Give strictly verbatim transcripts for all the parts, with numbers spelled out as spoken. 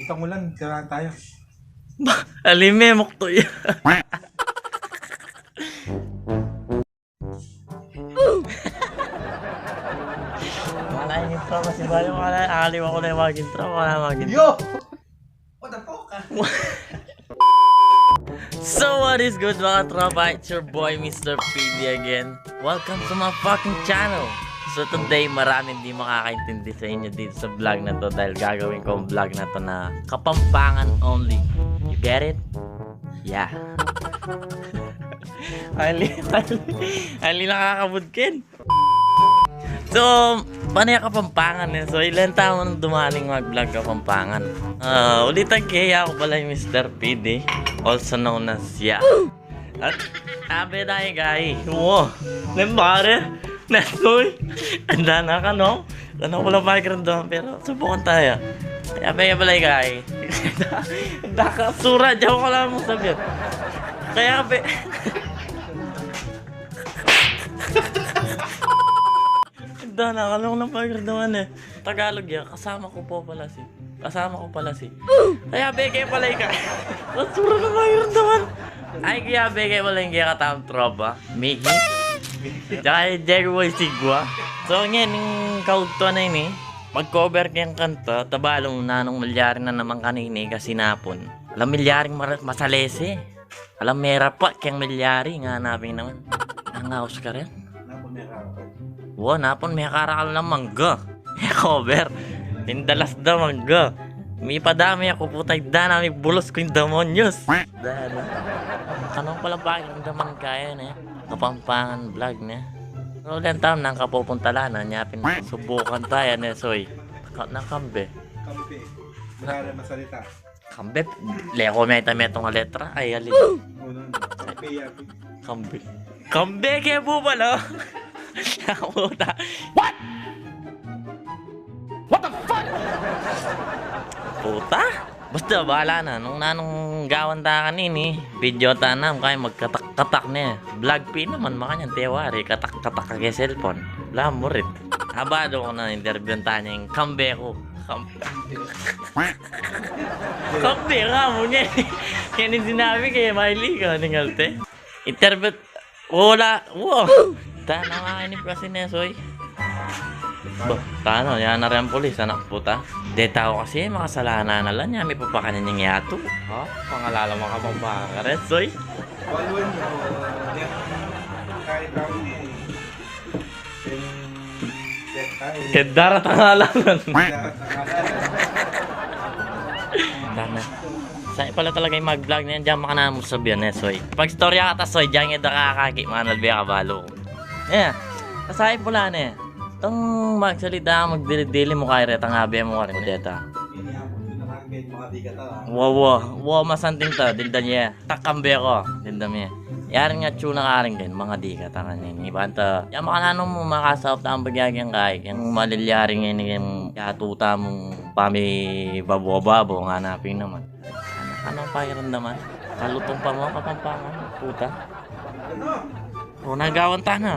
Tangulan, kailangan tayo. Alime, mukto yan. Wala yung intro, kasi bayo wala. Akaliwa ko na yung mag-intro, wala mag-intro. Yo! What the fuck? So what is good, mga tropa? It's your boy, Mister P D again. Welcome to my fucking channel. So today, maraming di makakaintindi sa inyo dito sa vlog na to dahil gagawin ko ang vlog na to na Kapampangan only. You get it? Yeah. Ali, ali, ali nakakabudkin. So, pane Kapampangan e. So, ilan taon nang dumaling mag-vlog Kapampangan. Ah, ulitan ke, aku pala yung Mister P D, also known as Ya. At, abe tayo, guy. Wow. Nembare. Nesoy. Anda na ka, no? Ano ko lang pakiramdam, pero subukan tayo. Kaya pa pala, guy. Anda ka, sura, diyan ko lang mong sabihin. Kaya, be. Dana, kalong ng pagkakataon e. Tagalog ya, kasama ko po pala si. Kasama ko pala si. Kaya beke pala ika. Basura ng pagkakataon. Ay, kaya beke pala yung kaya katang tropa. Miki. Tsaka yung Jerry Boy Sigwa. So, ngayon, yung kaugto na yun e. Mag-cover kayang kanta, tabalong nanong milyari na naman kanini kasi napon. Alam milyari mar- masalese. Alam, mera pa, keng milyari, nga napin naman. Nangaus ka rin? Napun mera pa. Wa, napun mera ka lang mangga. Cover. Pindalas da mangga. Mi padami aku, putang ina, mi bulos ku yung demonyos. Dana. Kanong pala pakiramdaman kaya ne? Kapampangan vlog ne. Pero ulan taon nang kapupuntalan na niya, pin subukan tayo ne, soy. Ka- na kambe. Kambe. Magkano masalita? Kambe, leko meta metong letra. Ay, ali. Kambe. Kambe ke bu pala. Puta. What? What the fuck? Puta? Basta, bahala na. Nung nanong gawan ta kanini, video ta na, kaya magkatak-katak ne. Vlog pi naman, makanyan, tewari, katak-katak ka ke cellphone. Wala mo rin. Haba do ko na interview ta niya yung kambe ko. Kam- Kambe ka mu ne. Kaya ning sinabi kaya maili ka, ningalte. Interbet, wala, wow. Tana nga ini kasi ne, soy. Ba, tana, yan na rin ang pulis, anak puta. De tao kasi, makasalanan na lang, yan, may papakanyan yung yato. Ha? Pangalala mo ka pa ba, karet, soy? Waluan mo, yan, kahit ako eh. Kaya daratang alangan. Tana. Sa pala talaga yung mag-vlog na yan, diyan makanamu sa biyan eh, soy. Pag-storya ka ta, soy, diyan yung dakakaki, manal biya kabalo. Eh, kasay pula na eh. Itong magsalita, magdili-dili mo kaya retang abi mo ka rin, deta. Wa, wa, wa, masanting ta, dildan ye. Takambe ko, dildan ye. Yari nga tsuna ka rin ken, mga di ka tangan ini. Banta, ya makananu mo makasaup tang pagyagyang kai, yang malilyaring ini, yang yatuta mong pamibabo-babo, nga napin naman. Ano, ano ang pakiramdaman? Kalutong pa mo, Kapampangan, puta. O, nagawan ta na.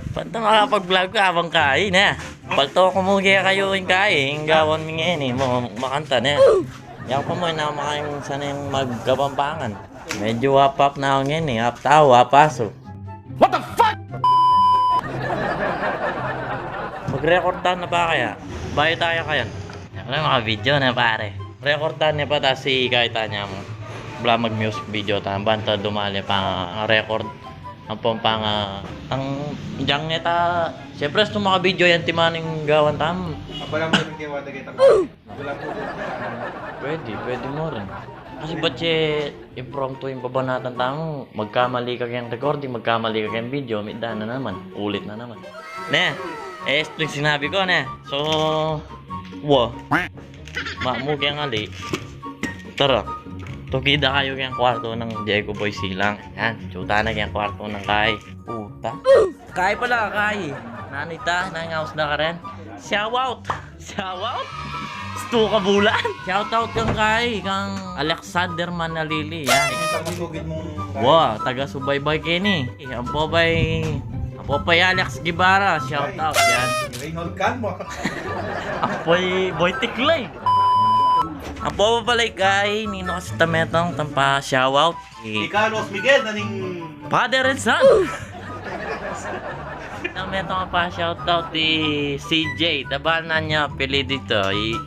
Banta makapag-vlog ka abang kai, ne? Palto ko mu kaya kayu ing kai, ing gawan mi ngeni, mo makanta, ne? Yaku pa mu, ina makain sana yung magkapampangan. Medyo hap-hap na ako ngeni, hap tao, hap aso. What the fuck? Mag-record ta na pa kaya? Bayo tayo kayan. Ano yung mga video na, pare? Record ta niya pa, tas si kahit anya mo. Bala mag-music video ta, banta dumali pa record. Ang pampanga, ang diyang neta, siyempre, sa mga video yan, timaning gawan tam. Apa lang mo yung kiwa, tagay tam. Wala po. Pwede, pwede mo rin. Kasi ba't siya impromptu yung babanatan tamu? Magkamali ka kayang recording, magkamali ka kayang video, may daan na naman. Ulit na naman. Ne, eh, ito yung sinabi ko, ne. So, wa. Mamu kayang ali. Tara. Tukida kayo kayang kwarto ng Diego Boy Silang. Yan, tsuta na kayang kwarto ng kai. Puta. Kai pala, kai. Nanita, nangaus na ka rin. Shout out! Shout out! Stu ka bulan! Shout out kang kai, kang Alexander Manalili, yan. Sa masugid mong Wa, taga subaybay keni. Ang popay, ang popay Alex Guevara, shout out, yan. Reynold Calmo. Ang poy Boy Tiklay. Ang popo pala ikay, ninu kasi tamu itang tampa shoutout? I Carlos Miguel na ning Father and Son. Tamu itang tampa shoutout i C J. Tabanan ya, pili dito. I,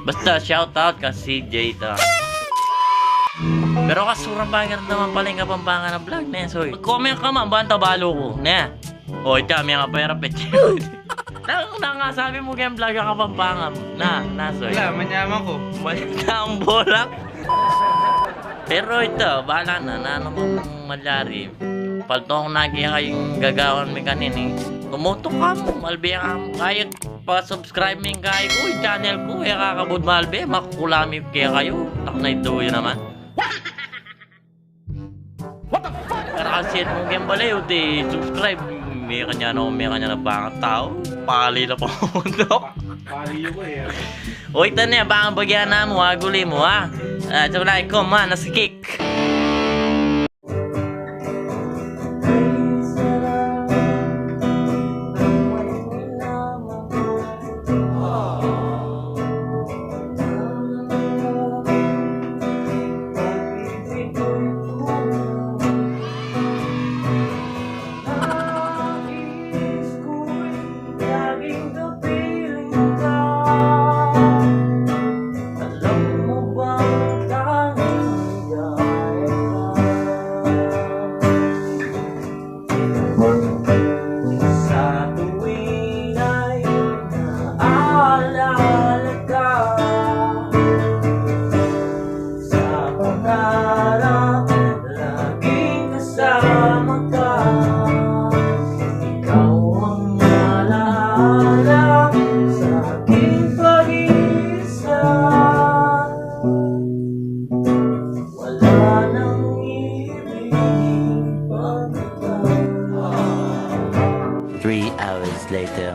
basta shoutout ka C J ta. Pero kasura bagay naman pala ing Kapampangan a vlog, ne, Soy? Mag-comment ka man, banta balu ku, ne? O, ita, miyakapera, pet. Nang, nang sabi mu keng vlog a Kapampangan. Na, na, Soy. Wala, manyaman ku. Manyaman bola. Pero ita, bala na, nanu mang malyari. Paltong na kaya kayung gagawan mi kanini. Tumutok kamu, malbe kamu. Kaya pa-subscribe mi kaya ku, channel ku, e kakabud malbe, makukula mi kaya kayu. Tak na ito, yun naman. What the fuck? Karasit mu keng bale, uti subscribe. Mekanya na, mekanya na bangat tau. Pali na pa. Pali yu ku e. O, ita ne, bang bagyan na mu, aguli mu, ha? Ah, ito na, ikaw man, nasikik. Sa tuwing ay naalala ka, sa pangarap laging kasama ka. Ikaw ang alaala sa aking pag-iisa. Wala nang ibig pang iba. Three hours later.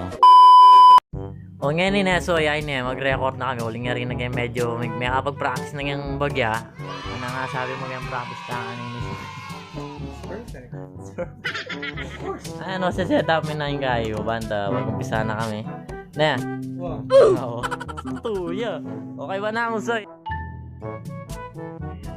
O, ngeni ne, Soy, ay ne, mag-record na kami. Uling yari na kaya medyo, may, may kapag-practice na kayang bagya. Ano nga sabi mu kayang practice ta kanini? Perfect. Of course. Ano, se-set up mi na ing kayu, banta, mag-umpisa na kami. Ne? Wow. Oo. Tuya. Okay ba na, Soy?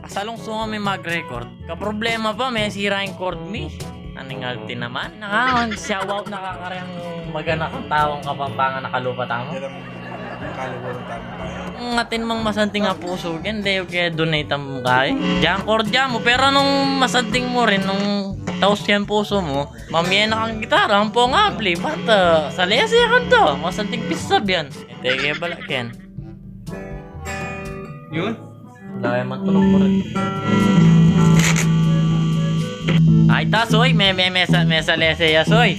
Asalungsungan mi mag-record. Kaproblema pa, mesira ing cord mi. Aning alti naman. Naka, shoutout na kakareng maganakang taung Kapampangan a kalupa tamu. Yan ang kaluguran tamu kaya. Ang atin mang masanting a pusu, ken, de, ke, donate mu kaya. Diyan, cord diyan mu, pero nung masanting mu rin, nung taus yan pusu mu, mamye na kang gitara, ampong abli, banta, salese kanita, masanting pisab yan. Ete ke bala, ken. Yun. Daya man tulog mu rin. Ay, ta, Soy, me, me, me, sa, me salese ya, Soy.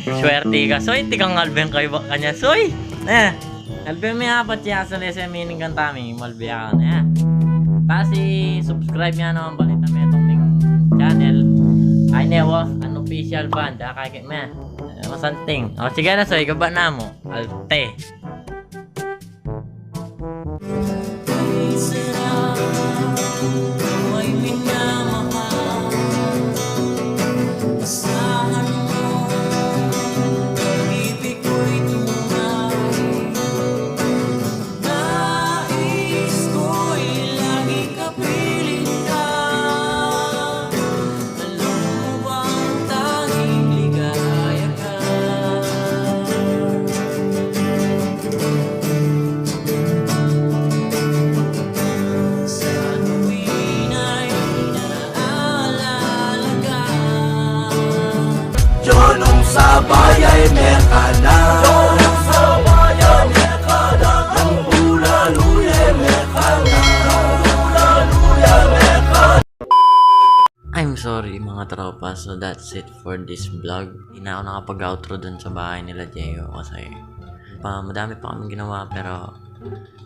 Swerte ka, Soy, tikang albeng kayu ba kanya, Soy. Eh, albeng mi apat ya salese, meaning kanta mi, malbe ka na, eh. Tas i-subscribe ya naman bala ita metung ning channel. Ay, ne, wa, an official band, ah, kaya me. Eh, masanting. O, sige na, Soy, gaba na mu. Alte. Junong sabay ay mekana. Junong sabay ay mekana. Ang bulalu ay mekana. Ang bulalu ay mekana. I'm sorry, mga tropa. So that's it for this vlog. Di na ako nakapag-outro dun sa bahay nila Jeyo kasi pa, madami pa kaming ginawa, pero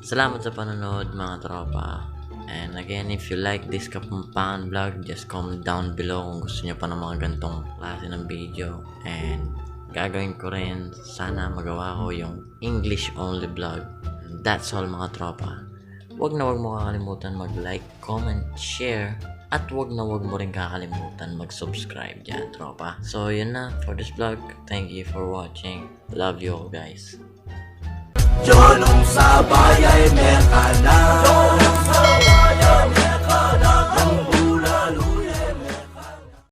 salamat sa panonood, mga tropa. And again, if you like this Kapampangan vlog, just comment down below kung gusto nyo pa ng mga gantong klase ng video. And gagawin ko rin sana magawa ko yung English only vlog. That's all, mga tropa. Wag na wag mo kakalimutan mag-like, comment, share, at wag na wag mo rin kakalimutan mag-subscribe dyan, tropa. So, yun na for this vlog. Thank you for watching. Love you all, guys. Junong sabay ay mekana.